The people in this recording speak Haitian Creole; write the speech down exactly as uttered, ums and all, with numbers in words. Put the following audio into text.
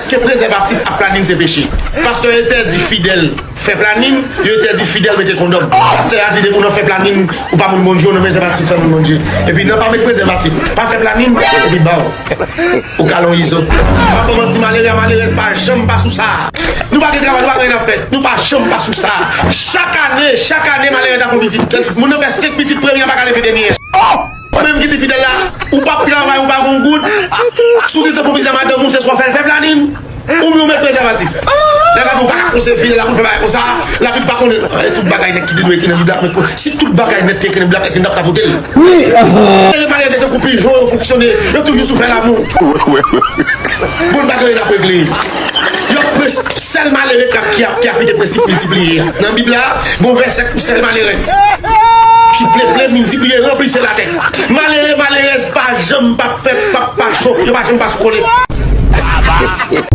Èske prezèvatif ak planin se peche? Pastè entèdi fidèl fè planin, yo entèdi fidèl mete kondòm. Pastè a di depi w nan fè planin, ou pa moun Bondye, ou nan prezèvatif fè moun Bondye. Epi nan pa met prezèvatif, pa fè planin, epi baw. Ou ka lon izo. Pa ban manti, malere a malerèz pa janm pa sou sa. Nou pa gen travay, nou pa gen anyen n ap fè. Nou pa janm pa sou sa. Chak ane, chak ane, malerèz a fè yon pitit. Moun nan fè senk pitit, premye a pa ka leve dènye. Ou menm ki di fidèl la, ou p ap travay, ou pa gon goud. Si w gen tan pou bizè madanm ou, se swa fè l fè planin, oubyen ou met prezèvatif. Lè gade ou pa ka pouse fidèl la pou l fè bagay konsa, Labib pa konnen. Ay, tout bagay nèt ki te dwe ekri nan Bib la, men ko- si tout bagay nèt te ekri nan Bib la, èske n t ap tapote l? Malere, malere, se tankou pijon yo fonksyone, yo toujou sou fè lamou. Bon, bagay n ap regle. Yo ap pres- sèl malere k ap, ki ap, ki ap kite prensip miltipliye a. Nan Bib la, gon vèsè pou sèl malerèz. Ki ple ple miltipliye, ranpli syèl atè. Malere, malerèz pa janm p ap fè, p ap pa cho, yo pa janm pa sou kole.